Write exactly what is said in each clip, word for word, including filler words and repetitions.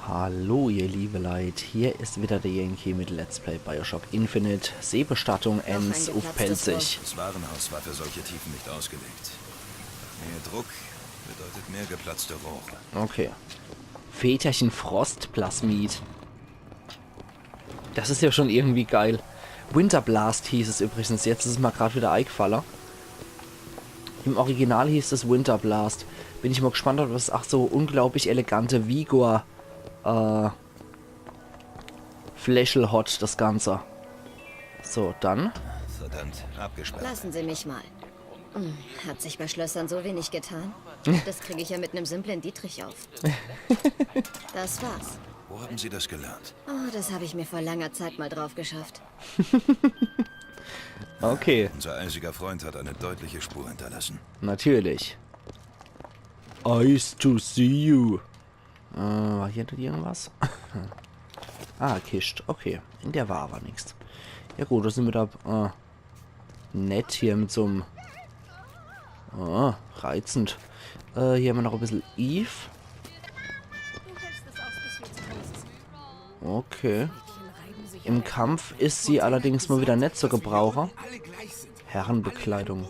Hallo ihr liebe Leit, hier is wieder de Yankee mit Let's Play Bioshock Infinite, Seebestattung eins uff Pälzisch. Das Warenhaus war für solche Tiefen nicht ausgelegt. Mehr Druck bedeutet mehr geplatzte Rohre. Okay. Väterchen Frost, Plasmid. Das is ja schon irgendwie geil. Winterblast hieß es übrigens. Jetzt is es ma grad wieder eigefalle. Im Original hieß es Winterblast. Bin ich ma gespannt, ob das ach so unglaublich elegante Vigor, äh, Fläschel hot, das Ganze. So, dann. Verdammt, abgesperrt. Lassen Sie mich mal. Hm, hat sich bei Schlössern so wenig getan? Das kriege ich ja mit einem simplen Dietrich auf. Das war's. Wo haben Sie das gelernt? Oh, das habe ich mir vor langer Zeit mal drauf geschafft. Okay, Unser eisiger Freund hat eine deutliche Spur hinterlassen. natürlich. Ice to see you. Äh, war hier noch irgendwas? Ah, Kischt. Okay, in der war aber nix. Ja gut, da sin wir da, äh, nett hier mit so'm, äh, reizend. Äh, hier haben wir noch ein bisschen Eve. Okay. Im Kampf is sie allerdings mal wieder net zu gebrauchen. Herrenbekleidung.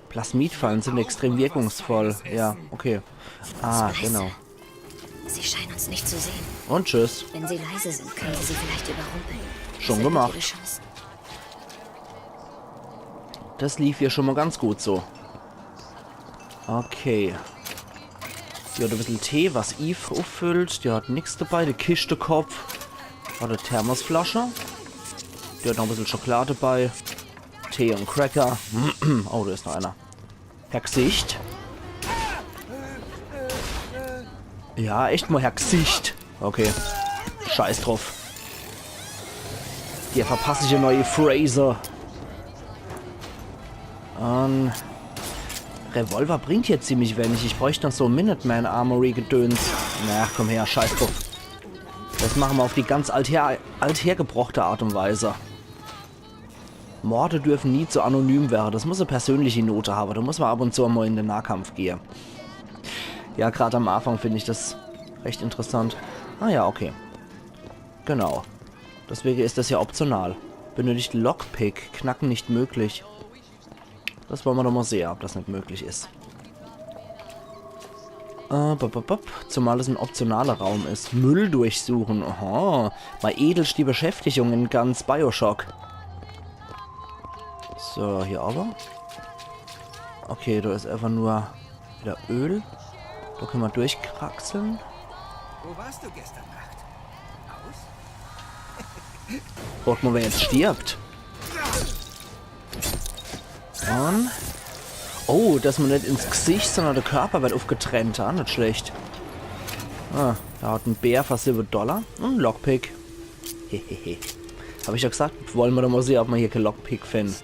Plasmidfallen sind extrem wirkungsvoll. Ja, okay. Ah, genau. Sie scheinen uns nicht zu sehen. Und tschüss. Wenn Sie leise sind, können Sie sie vielleicht überrumpeln. Schon Sehr gemacht. gute Chance. Das lief hier schon mal ganz gut so. Okay. Die hat ein bisschen Tee, was Eve auffüllt. Die hat nix dabei. Der Kischtekopf. Hat eine Thermosflasche. Die hat noch ein bisschen Schokolade dabei. Tee und Cracker. Oh, da ist noch einer. Herr Gsicht. Ja, echt mal, Herr Gsicht. Okay. Scheiß drauf. Dir verpasse ich eine neue Phrase. Ähm, Revolver bringt hier ziemlich wenig. Ich bräuchte noch so Minuteman Armory Gedöns. Na, komm her, scheiß drauf. Das machen wir auf die ganz alther, althergebrochte Art und Weise. Morde dürfen nie zu anonym werden. Das muss eine persönliche Note haben. Da muss man ab und zu mal in den Nahkampf gehen. Ja, gerade am Anfang finde ich das recht interessant. Ah ja, okay. Genau. Deswegen ist das ja optional. Benötigt Lockpick. Knacken nicht möglich. Das wollen wir doch mal sehen, ob das nicht möglich ist. Äh, bop, bop, bop. Zumal es ein optionaler Raum ist. Müll durchsuchen. Aha. Mal edelste Beschäftigung in ganz Bioshock. So, hier aber. Okay, da ist einfach nur wieder Öl. Da können wir durchkraxeln. Wo warst du gestern Nacht? Aus? Guck mal, wer jetzt stirbt. Und. Oh, dass man nicht ins Gesicht, sondern der Körper wird aufgetrennt. Ah, nicht schlecht. Ah, da hat ein Bär für sieben Dollar. Und ein Lockpick. Hehehe. Hab ich ja gesagt, wollen wir doch mal sehen, ob wir hier kein Lockpick finden.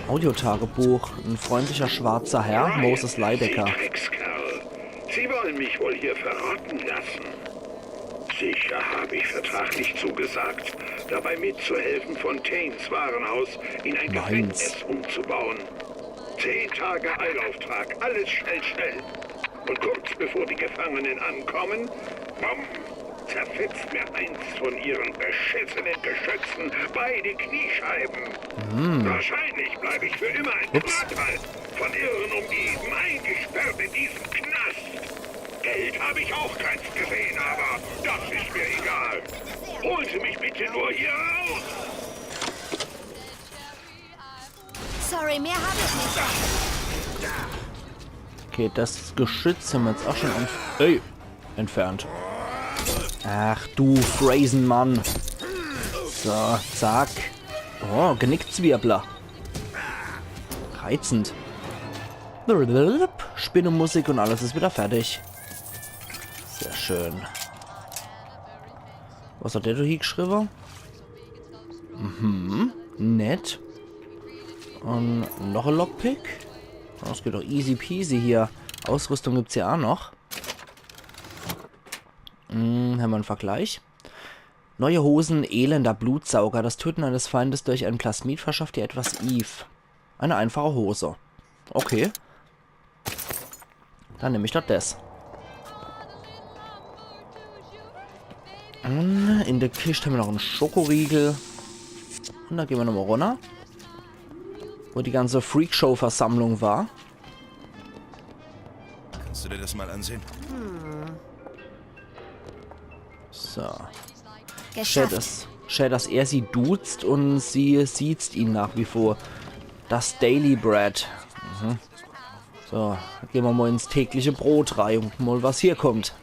Audiotagebuch. Ein freundlicher schwarzer Herr, Moses Leidecker. Sie Dreckskerl. Sie wollen mich wohl hier verrotten lassen. Sicher habe ich vertraglich zugesagt, dabei mitzuhelfen, Fontaines Warenhaus in ein Meins. Gefängnis umzubauen. Zehn Tage Eilauftrag, alles schnell, schnell. Und kurz bevor die Gefangenen ankommen, bumm, zerfetzt mir eins von ihren beschissenen Geschützen beide Kniescheiben. Wahrscheinlich bleibe ich für immer ein Ups. Körper von irren Umliegen eingesperrt in diesem Knast. Geld habe ich auch keins gesehen, aber das ist mir egal. Holen Sie mich bitte nur hier raus. Sorry, mehr habe ich nicht. Okay, das Geschütz haben wir jetzt auch schon entf Ey, entfernt. Ach du Phrasenmann. So, zack. Oh, Genickzwirbler. Reizend. Spinnemusik und alles ist wieder fertig. Sehr schön. Was hat der da hier geschrieben? Mhm, nett. Und noch ein Lockpick. Das geht doch easy peasy hier. Ausrüstung gibt's ja auch noch. Hm, haben wir einen Vergleich? Neue Hosen, elender Blutsauger. Das Töten eines Feindes durch einen Plasmid verschafft dir etwas Eve. Eine einfache Hose. Okay. Dann nehme ich doch das. Hm, in de Kischt hämmer noch en Schokoriegel. Un dann gehn mer nochmol runner, wo die ganze Freakshow-Versammlung war. Kannst du dir das mal ansehen? So. Schä, Geschafft. dass, schä, dass er sie duzt un sie siezt ihn nach wie vor. Das Daily Bread. Mhm. So, gehn mer mol ins tägliche Brot rei un mol, was hier kommt.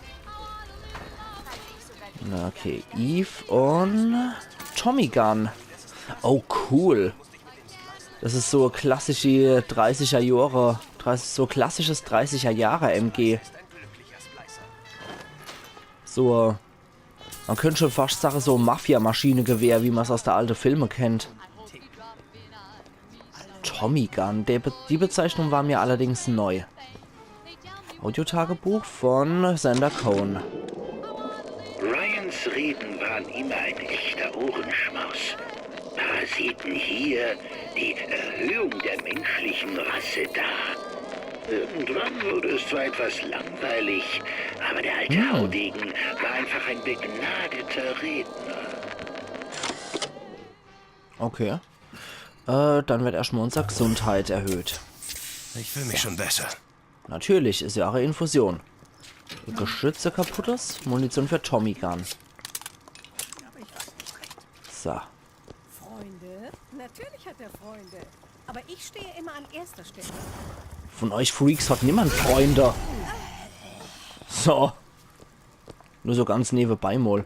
Na, okay, Eve un Tommy Gun. Oh, cool. Das is so klassische dreißiger Jahre, dreißig, so klassisches dreißiger Jahre M G. So, man könnt schon fascht sage, so Mafia-Maschinegewehr, wie man's aus de alte Filme kennt. Tommy Gun, der Be die Bezeichnung war mir allerdings neu. Audiotagebuch von Sander Cohen. Ryans Reden waren immer ein echter Ohrenschmaus. Parasiten hier, die Erhöhung der menschlichen Rasse da. Irgendwann wurde es zwar etwas langweilig, aber der alte Haudegen war einfach ein begnadeter Redner. Okay. Äh, dann wird erschtmol unser Gesundheit erhöht. Ich fühle mich schon besser. Natürlich, is ja auch e Infusion. Geschütze kaputtes, Munition für Tommy Gun. So. Freunde? Natürlich hat er Freunde. Aber ich stehe immer an erster Stelle. Von euch Freaks hat niemand Freunde. So. Nur so ganz newebei mol.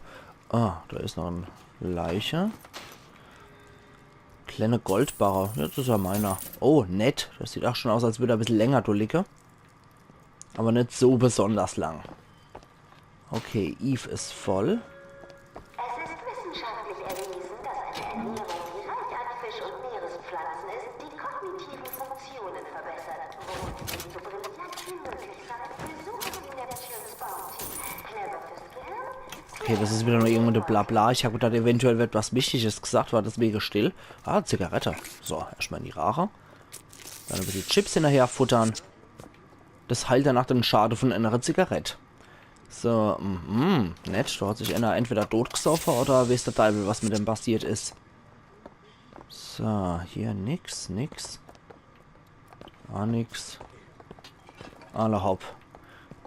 Ah, da is noch e Leiche. Kleine Goldbarre. Ja, das is ja meiner. Oh, nett. Das sieht auch schon aus, als würd er e bissel länger do liege. Aber net so besonders lang. Okay, Eve is voll. Es ist wissenschaftlich erwiesen, dass eine Ernährung, die reich an Fisch und Meerespflanzen ist, die kognitiven Funktionen verbessert, womit sie so brillant wie möglich sein. Besuchen Sie Neptune's Bounty. Clever fürs Gehirn, Okay, das is wieder nur irgend e Blabla. Ich hab gedacht, eventuell wird was Wichtiges gesagt, war deswege still. Ah, Zigarette. So, erschtmol in die Rare. Dann e bissel Chips hinnerher futtern. Das heilt danach den Schade von einer Zigarett. So, mhm, nett. Da hat sich einer entweder totgesoffe oder weeß der Deiwel, was mit dem passiert is. So, hier nix, nix. Ah, nix. Alla hopp.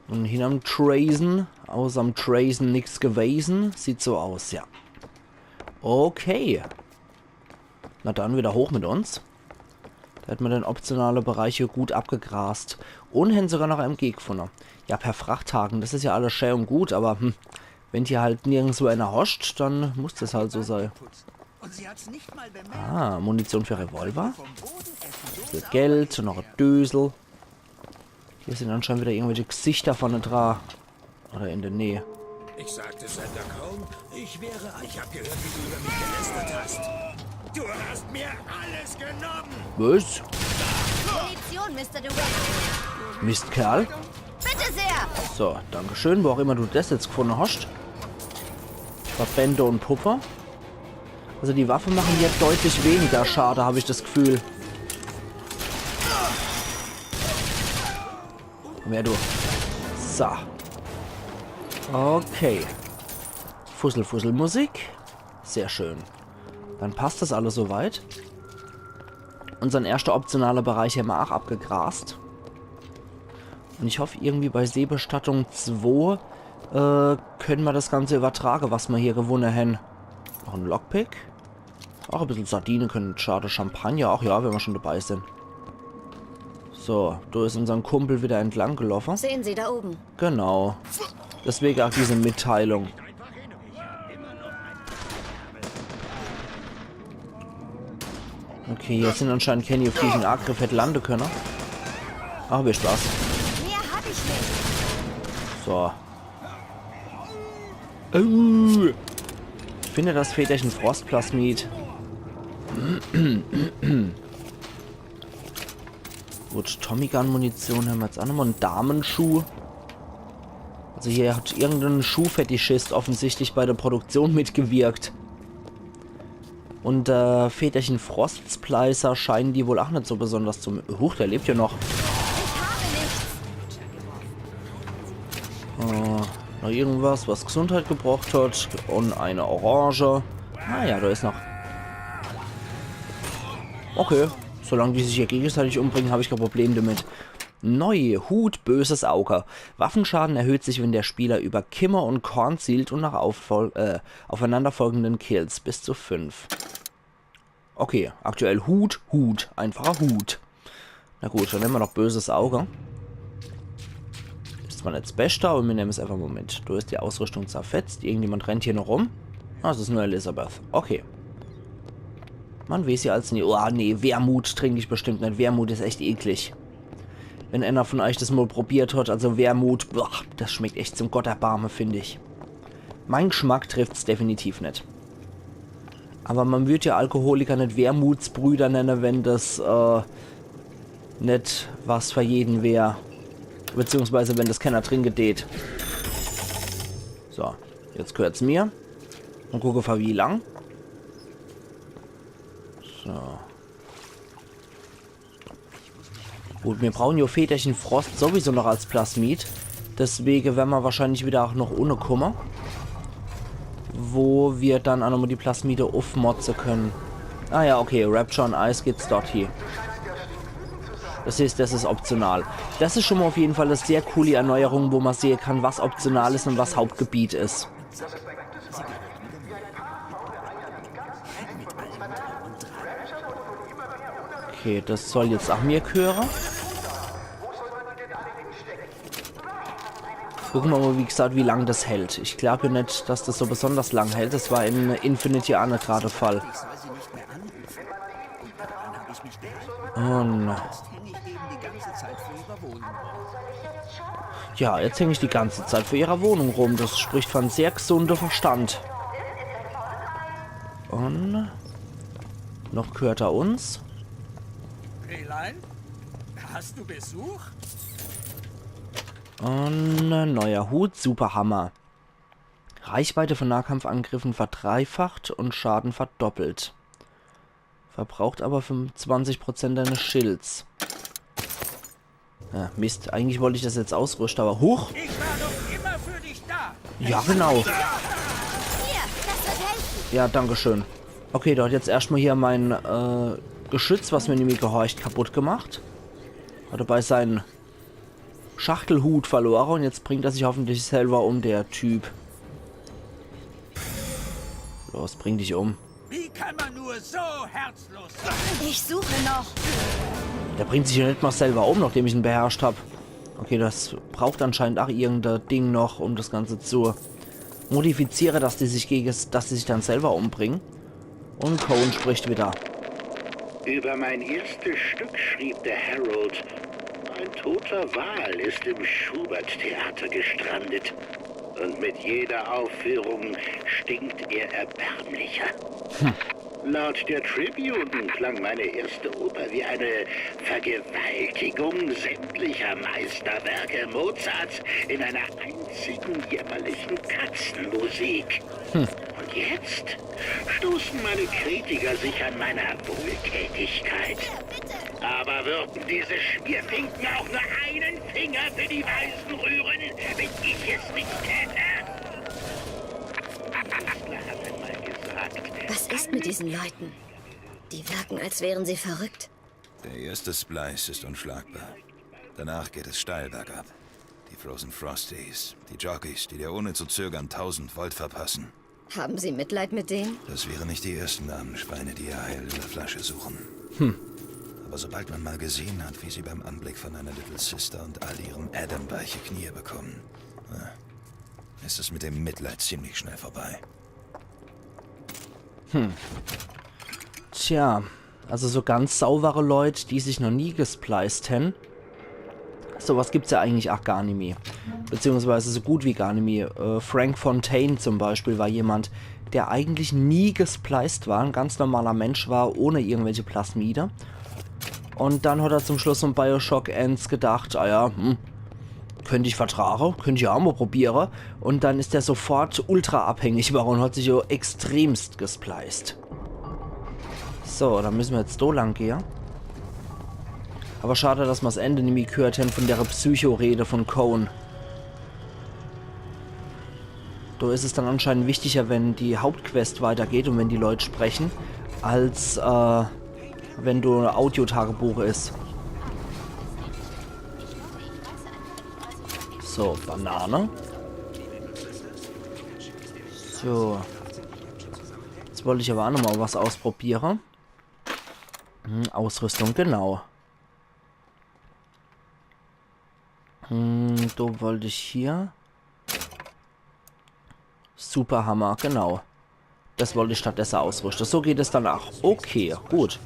Un hinnerm Tresen, außerm Tresen nix gewesen. Sieht so aus, ja. Okay. Na dann, wieder hoch mit uns. Da hätt mer den optionale Bereich hier gut abgegrast. Un hän sogar noch M G gefunne. Ja, per Frachtwagen, das is ja alles schä un gut, aber hm, wenn hier halt nirgendswo einer hoscht, dann muss das halt so sei. Und sie hat's nicht mal bemerkt. Ah, Munition für Revolver. Vom Boden essen. Bissel Geld un noch e Dösel. Hier sin anscheinend wieder irgendwelche Gesichter vorne dra. Oder in der Nähe. Ich sagte Santa Cone, ich wäre. Ich hab gehört, wie du über mich gelästert hast. Du hast mir alles genommen! Was? Munition, Mister DeWitt. Mistkerl. Bitte sehr. So, danke schön, wo auch immer du das jetzt gefunne hoscht. Verbände un Puppe. Also die Waffe machen hier deutlich weniger Schade, hab ich das Gefühl. Komm her, du. So. Okay. Fussel, Fussel, Musik. Sehr schön. Dann passt das alles soweit. Unsern erschte optionale Bereich hämmer ach abgegrast. Un ich hoff, irgendwie bei Seebestattung zwo, äh, könne mer das Ganze übertrage, was mer hier gewunne hän. Noch en Lockpick. Ach, e bissel Sardine könne net schade. Champagner, ach ja, wenn mer schon dabei sin. So, do is unsern Kumpel wieder entlang geloffe. Sehen Sie da oben. Genau. Deswege ach diese Mitteilung. Okay, hier sin anscheinend kenni, uff die ich en Agriff hätt lande könne. Ach, viel Spaß. Mehr hab ich nicht. So. Uh. Finde das Väterchen Frostplasmid. Gut, Tommy Gun Munition hämmer jetzt ach nochmol. En Damenschuh. Also hier hat irgendein Schuhfetischist offensichtlich bei der Produktion mitgewirkt. Un, äh, Väterchen Frostsplicer scheinen die wohl ach net so besonders zu mö-, huch, der lebt ja noch. Ich habe nichts. Oh, Noch irgendwas, was Gesundheit gebracht hat. Und eine Orange. Ah ja, da is noch. Okay, solange die sich hier gegenseitig umbringen, hab ich kein Problem damit. Neu, Hut, böses Auge. Waffenschaden erhöht sich, wenn der Spieler über Kimmer und Korn zielt und nach Auffol äh, aufeinanderfolgenden Kills bis zu fünf. Okay, aktuell Hut, Hut, einfacher Hut. Na gut, dann nemme mer noch böses Auge. Is zwar net 's Beschte, aber mir nemme's einfach mol mit. Do is die Ausrüstung zerfetzt. Irgendjemand rennt hier noch rum. Ah, es is nur Elizabeth. Okay. Man weeß ja als nie. Oh, nee, Wermut trink ich bestimmt net. Wermut is echt eklig. Wenn einer von euch das mol probiert hat, also Wermut, boah, das schmeckt echt zum Gotterbarme, find ich. Mein Geschmack trifft's definitiv net. Aber man würd ja Alkoholiker net Wermutsbrüder nenne, wenn das, äh, net was für jeden wär. Beziehungsweise wenn das kenner trinke tät. So, jetzt gehört's mir. Und gucke für wie lang. So. Gut, mir brauchen jo Väterchen Frost sowieso noch als Plasmid. Deswege wern mer wahrscheinlich wieder auch noch unne kumme. Wo mir dann auch nochmol die Plasmide uffmotze können. Ah ja, okay, Rapture und Ice geht's dort hie. Das heißt, das is optional. Das is schon mol auf jeden Fall e sehr coole Erneuerung, wo mer sehe kann, was optional is und was Hauptgebiet is. Okay, das soll jetzt auch mir gehöre. Gucke mer mol, wie gesagt, wie lang das hält. Ich glaub ja net, dass das so besonders lang hält. Das war in Infinity auch net grad de Fall. Und ja, jetzt häng ich die ganze Zeit vor ihrer Wohnung rum. Das spricht für en sehr gesunde Verstand. Und noch gehört er uns. Rayline? Hast du Besuch? Und neuer Hut, Superhammer. Reichweite von Nahkampfangriffen verdreifacht und Schaden verdoppelt. Verbraucht aber fünfundzwanzig Prozent deines Schilds. Ah, Mist, eigentlich wollt ich das jetzt ausrüschte, aber huch! Ich war doch immer für dich da. Ja, genau. Hier, das wird helfen. Ja, danke schön. Okay, der hat jetzt erscht mol hier mein, äh, Geschütz, was mir nämlich gehorcht, kaputt gemacht. Hat dabei seinen Schachtelhut verlore und jetzt bringt er sich hoffentlich selber um, der Typ. Los, bring dich um. Wie kann man nur so herzlos sein? Ich suche noch. Der bringt sich ja net mol selber um, nachdem ich ihn beherrscht hab. Okay, das braucht anscheinend auch irgendein Ding noch, um das Ganze zu modifizieren, dass die sich gege, dass die sich dann selber umbringen. Und Cohen spricht wieder. Über mein erstes Stück schrieb der Herald: Ein toter Wal ist im Schubert-Theater gestrandet. Und mit jeder Aufführung stinkt er erbärmlicher. Laut der Tribune klang meine erste Oper wie eine Vergewaltigung sämtlicher Meisterwerke Mozarts in einer einzigen jämmerlichen Katzenmusik. Und jetzt stoßen meine Kritiker sich an meiner Wohltätigkeit. Aber würden diese Schmierfinken auch nur einen Finger für die Weisen rühren, wenn ich es nicht täte? Wissler hatte mal gesagt: Was ist mit diesen Leuten? Die wirken, als wären sie verrückt. Der erste Splice ist unschlagbar. Danach geht es steil bergab. Die Frozen Frosties, die Jockeys, die dir ohne zu zögern tausend Volt verpassen. Haben Sie Mitleid mit denen? Das wären nicht die ersten armen Schweine, die ihr Heil in der Flasche suchen. Aber sobald man mal gesehen hat, wie sie beim Anblick von einer Little Sister und all ihrem Adam weiche Knie bekommen, äh, ist es mit dem Mitleid ziemlich schnell vorbei. Tja, also so ganz saubere Leut, die sich noch nie gespliced hän, sowas gibt's ja eigentlich auch gar nimmi. Beziehungsweise so gut wie gar nimmi. Äh, Frank Fontaine zum Beispiel war jemand, der eigentlich nie gespliced war, ein ganz normaler Mensch war, ohne irgendwelche Plasmide. Und dann hat er zum Schluss von Bioshock eins gedacht, ah ja, hm, könnt ich vertrage, könnt ich ja auch mal probiere. Und dann ist er sofort ultra abhängig geworden und hat sich ja extremst gespliced. So, dann müssen wir jetzt do lang gehe. Aber schade, dass mer's Ende nimmi gehört hän von der Psycho-Rede von Cohen. So is es dann anscheinend wichtiger, wenn die Hauptquest weitergeht und wenn die Leute sprechen, als äh, wenn do e Audiotagebuch is. So, Banane. So. Jetzt wollt ich aber auch nochmal was ausprobiere. Hm, Ausrüstung, genau. Hm, do wollt ich hier. Superhammer, genau. Das wollt ich stattdesse ausrüschte. So geht es dann auch. Okay, gut.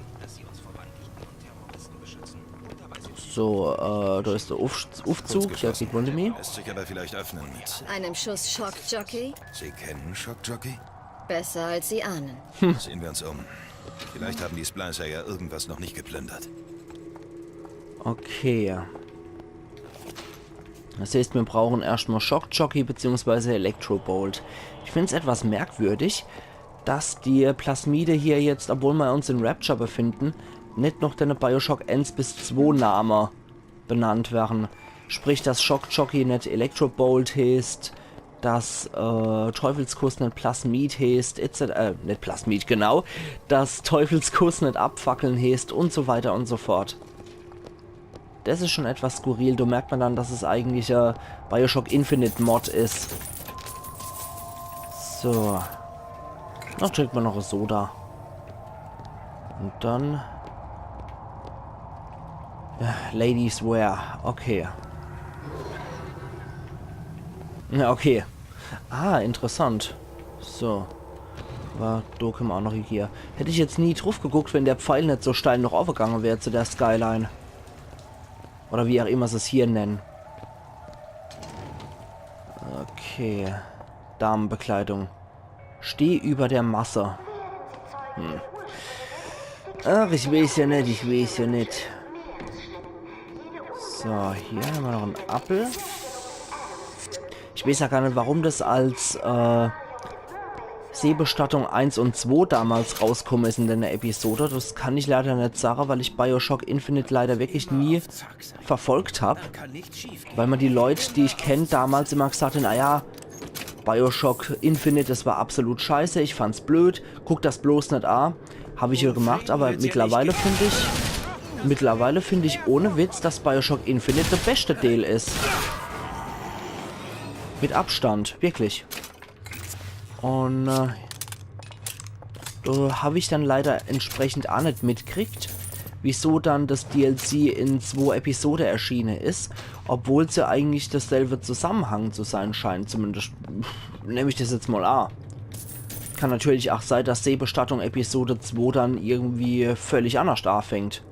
So, äh, do is de Uff Uffzug. Ja, sieht man mich. Lässt sich aber vielleicht öffnen mit. Einem Schuss Schockjockey? Sie kennen Schockjockey? Besser, als Sie ahnen. Sehen wir uns um. Vielleicht haben die Splicer ja irgendwas noch nicht geplündert. Okay. Das heißt, wir brauchen erstmal Schockjockey beziehungsweise Electrobolt. Ich find's etwas merkwürdig, dass die Plasmide hier jetzt, obwohl wir uns in Rapture befinden, net noch dene Bioshock eins bis zwei Name benannt werre. Sprich, dass Schockjockey net Electrobolt heißt, dass äh, Teufelskuss net Plasmid heißt, et cetera. Äh, net Plasmid, genau. Dass Teufelskuss net Abfackeln heißt und so weiter und so fort. Das is schon etwas skurril. Do merkt man dann, dass es eigentlich äh, Bioshock Infinite Mod is. So. Noch trinkt man noch e Soda. Und dann. Ja, Ladies Wear. Okay. Ja, okay. Ah, interessant. So. Aber do könne mer auch noch hier. Hätt ich jetzt nie druff geguckt, wenn der Pfeil net so steil noch aufgegange wär zu der Skyline. Oder wie auch immer se es hier nennen. Okay. Damenbekleidung. Steh über der Masse. Hm. Ach, ich weiß ja net, ich weiß ja net. So, hier hämmer noch en Appel. Ich weiß ja gar net, warum das als äh, Seebestattung eins und zwei damals rausgekommen is in der Episode. Das kann ich leider net sage, weil ich Bioshock Infinite leider wirklich nie verfolgt hab. Weil mir die Leut, die ich kenn, damals immer gesagt han, ah ja, Bioshock Infinite, das war absolut scheiße, ich fand's blöd, guck das bloß net a. Hab ich ja gemacht, aber mittlerweile find ich, mittlerweile find ich ohne Witz, dass Bioshock Infinite der beste Deel is. Mit Abstand, wirklich. Und äh, do hab ich dann leider entsprechend a net mitkriegt, wieso dann das D L C in zwo Episode erschiene is, obwohl's ja eigentlich derselbe Zusammenhang zu sein scheint. Zumindest nemm ich das jetzt mal a. Kann natürlich auch sein, dass Seebestattung Episode zwo dann irgendwie völlig anders afängt.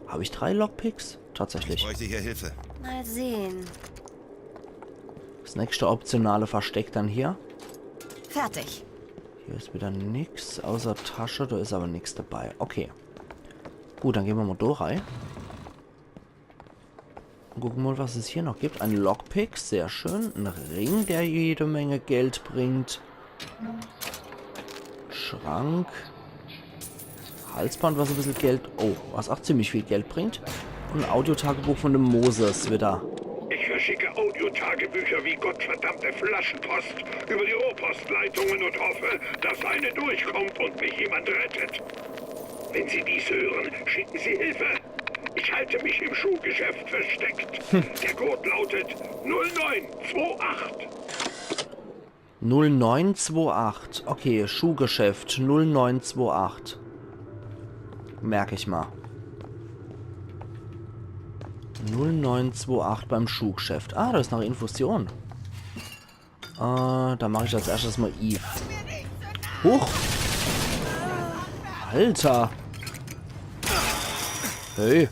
Hab ich drei Lockpicks? Tatsächlich. Ich bräuchte hier Hilfe. Mal sehen. Das nächste optionale Versteck dann hier. Fertig. Hier is wieder nix außer Tasche, do is aber nix dabei. Okay. Gut, dann gehn mer mal do rei. Gucke mal, was es hier noch gibt. Ein Lockpick, sehr schön. Ein Ring, der jede Menge Geld bringt. Schrank. Halsband, was e bissel Geld, oh, was auch ziemlich viel Geld bringt. Und ein Audiotagebuch von dem Moses wieder. Ich verschicke Audiotagebücher wie gottverdammte Flaschenpost über die Rohrpostleitungen und hoffe, dass eine durchkommt und mich jemand rettet. Wenn Sie dies hören, schicken Sie Hilfe. Ich halte mich im Schuhgeschäft versteckt. Der Code lautet null neun zwei acht. Null neun zwei acht. Okay, Schuhgeschäft null neun zwei acht. Merk ich mal. Null neun zwei acht beim Schuhgeschäft. Ah, da is noch Infusion. Äh, da mach ich als erstes mal Eve. Huch! Alter! Hey!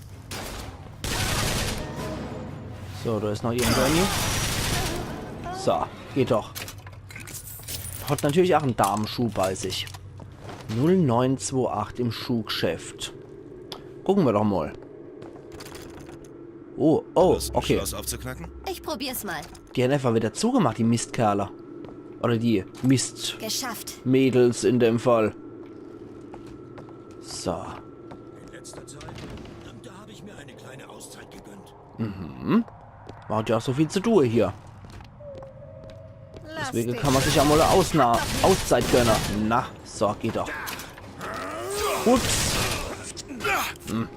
So, da is noch irgendwo eine. So, geht doch. Hat natürlich auch en Damenschuh bei sich. Null neun zwei acht im Schuhgeschäft. Gucke mer doch mal. Oh, oh, okay. Lust, das Schloss aufzuknacken? Ich probier's mal. Die han einfach wieder zugemacht, die Mistkerle. Oder die Mist- Geschafft. Mädels in dem Fall. So. In letzter Zeit, da habe ich mir eine kleine Auszeit gegönnt. Mhm. Mer hat ja auch so viel zu tun hier. Lass Deswege kann ma sich ja mol e Ausna Auszeit gönne. Na, so, geht doch. Ups. Hm.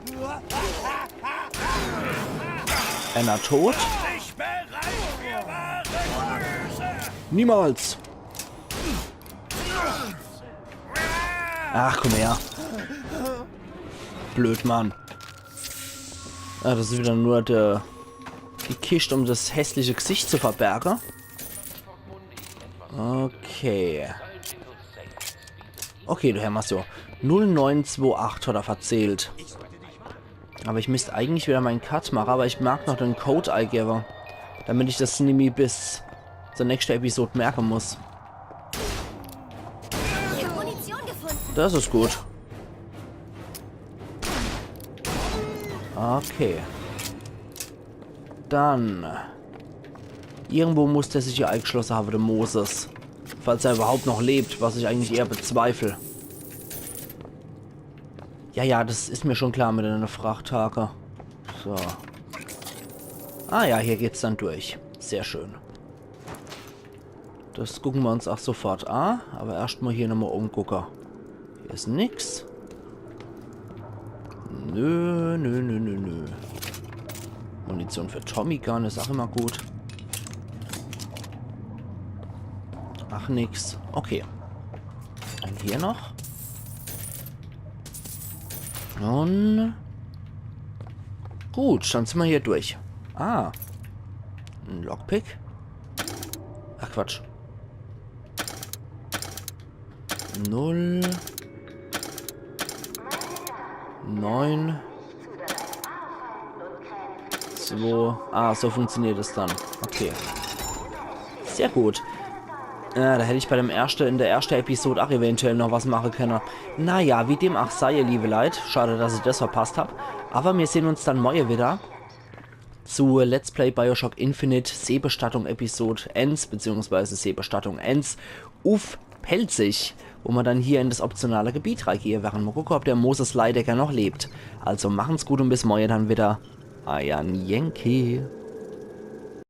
Einer tot. Niemals. Ach, komm her. Blöd, Mann. Ah, das is wieder nur der, die Kischt, um das hässliche Gesicht zu verberge. Okay. Okay, du Herr Massio. Null neun zwei acht hat er verzählt. Aber ich misst eigentlich wieder mein Cut mache, aber ich mag noch den Code eigebe, damit ich das nimmi bis zur nächste Episode merke muss. Ich hab Munition gefunden. Das is gut. Okay. Dann. Irgendwo muss der sich ja eingeschlosse habe, der Moses. Falls er überhaupt noch lebt, was ich eigentlich eher bezweifle. Ja, ja, das is mir schon klar mit einer Frachthake. So. Ah ja, hier geht's dann durch. Sehr schön. Das gucke ma uns auch sofort a, aber erscht mol hier nochmol umgucke. Hier is nix. Nö, nö, nö, nö, nö. Munition für Tommy Gun is auch immer gut. Ach, nix. Okay. Dann hier noch. Und gut, dann sin ma hier durch. Ah. En Lockpick. Ach, Quatsch. Null. Neun. Zwei. Ah, so funktioniert es dann. Okay. Sehr gut. Äh, da hätt ich bei dem erschte, in der erschte Episode auch eventuell noch was mache könne. Naja, wie dem auch sei, ihr liebe Leit. Schade, dass ich das verpasst hab. Aber mir sehn uns dann morje wieder zu Let's Play Bioshock Infinite Seebestattung Episode eins, beziehungsweise Seebestattung eins uff Pälzisch, wo ma dann hier in das optionale Gebiet reigehe werre. Mol gucke, ob der Moses Leidecker noch lebt. Also machen's gut und bis morje dann wieder. Eier Yankee.